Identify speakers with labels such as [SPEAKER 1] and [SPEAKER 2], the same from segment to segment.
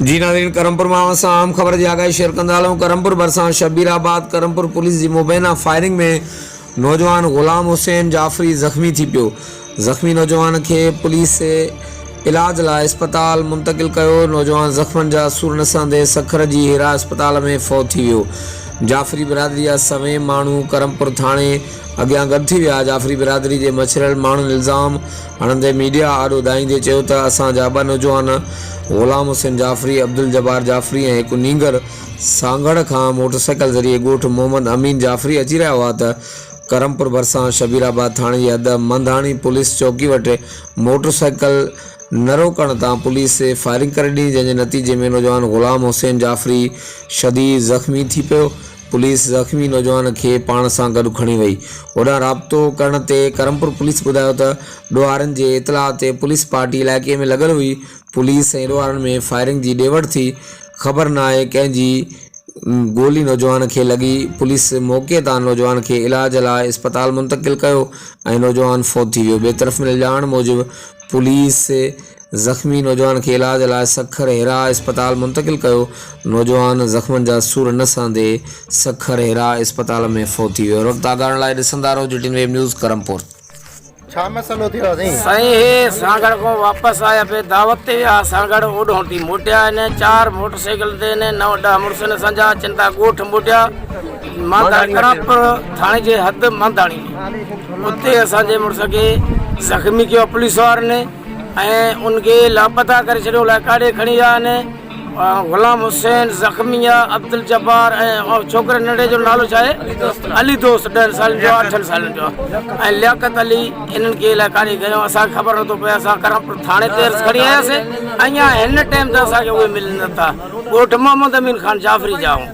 [SPEAKER 1] جي ناظرين ڪرمپور مان اوهان سان اهم خبر جي آگاهي شيئر ڪندا هلون ڪرمپور ڀرسان شبير آباد ڪرمپور پوليس جي مبينا فائرنگ ۾ نوجوان غلام حسين جعفري زخمي ٿي پيو زخمي نوجوان کي پوليس علاج لاء اسپتال منتقل ڪيو نوجوان زخمن جا سور نه سهندي سکر جي هيرا اسپتال ۾ فوت ٿي ويو جعفري برادري جا سوين ماڻهو ڪرمپور ٿاڻي اڳيان گڏ ٿي ويا. جعفري برادري جي مڇريل ماڻهن الزام هڻندي ميڊيا آڏو دانهيندي چيو ته اسان جا ٻه نوجوان غلام حسين جعفري، عبدالجبار جعفري ۽ هڪ نينگر سانگهڙ کان موٽرسائيڪل ذريعي ڳوٺ محمد امين جعفري اچي رهيا هئا ته ڪرمپور ڀرسان شبير آباد ٿاڻي جي حد منڌاڻي پوليس چوڪي وٽ موٽرسائيڪل نه روڪڻ تان پوليس فائرنگ ڪري ڏني جنهن جي نتيجي ۾ نوجوان غلام حسين جعفري شديد زخمي ٿي پيو. پوليس زخمي نوجوان کي پاڻ سان گڏ کڻي وئي. هوڏانهن رابطو ڪرڻ تي ڪرمپور پوليس ٻڌايو ته ڏوهارين جي اطلاع تي پوليس پارٽي علائقي ۾ لڳل هئي، پوليس ۽ ڏوهارين ۾ فائرنگ جي ڏي وٺ ٿي، خبر ناهي ڪنهن جي گولي نوجوان کي لڳي، پوليس موقعي تان نوجوان کي علاج لاء اسپتال منتقل ڪيو ۽ نوجوان فوت ٿي ويو. ٻئي طرف مليل ڄاڻ موجب پوليس زخمي نوجوان کي علاج لاء سکر هيرا اسپتال منتقل ڪيو، نوجوان زخمن جا سور نه سهندي سکر هيرا اسپتال ۾ فوت ٿي ويو. وقت آگاهڻ لاء ڏسندا رهو جي ٽي ويب نيوز ڪرمپور.
[SPEAKER 2] ڇا مسئلو ٿيو آ سائين.
[SPEAKER 3] سائين هي سانگهڙ کان واپس آيا پي دعوت تي ويا سانگهڙ اوڏهون ٿي موٽيا آهن چار موٽر سائيڪل تي آهن نو ڏهه مڙس آهن اسان جا اچن ٿا ڳوٺ موٽيا مانڌاڻي ڪرمپور ٿاڻي جي حد مانڌاڻي ۾ اتي اسان جي مڙس کي زخمي ڪيو پوليس وارن ۽ ان کي لاپتا ڪري ڇڏيو الائي ڪاڏي کڻي ويا آهن غلام حسين زخمي آ عبدالجبار ۽ ڇوڪري ننڍي جو نالو ڇا آهي علي دوست ڏهن سالن جو اٺن سالن جو ۽ لياقت علي انهن کي الائي ڪاڏي کنيو اسان کي خبر نٿو پئي اسان ڪرمپور ٿاڻي تي عرض کڻي آياسي اڃا هن ٽائيم ته اسان کي اهي ملن نٿا ڳوٺ محمد امين خان جعفري جا آهيون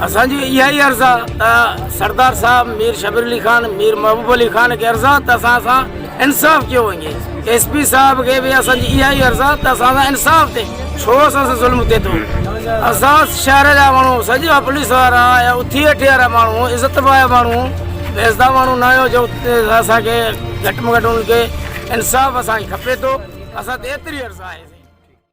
[SPEAKER 3] اسان جي اها ئي عرض آ ته سردار صاحب مير شبير علي خان مير محبوب علي خان کي عرض آ ته اسان سان انصاف ڪيو وڃي ايس پي صاحب کي به اسان جي اها ئي عرض آ ته اسان سان انصاف ٿئي ڇو اسان سان ظلم ٿئي ٿو اسان شهر جا ماڻهو سڄا پوليس وارا يا اٿي ويٺي وارا ماڻهو عزت وارا ماڻهو بيزدا ماڻهو نه آهيو جو اسان کي گهٽ ۾ گهٽ ان کي انصاف اسان کي کپي ٿو اسان تي ايتري عرض آهي.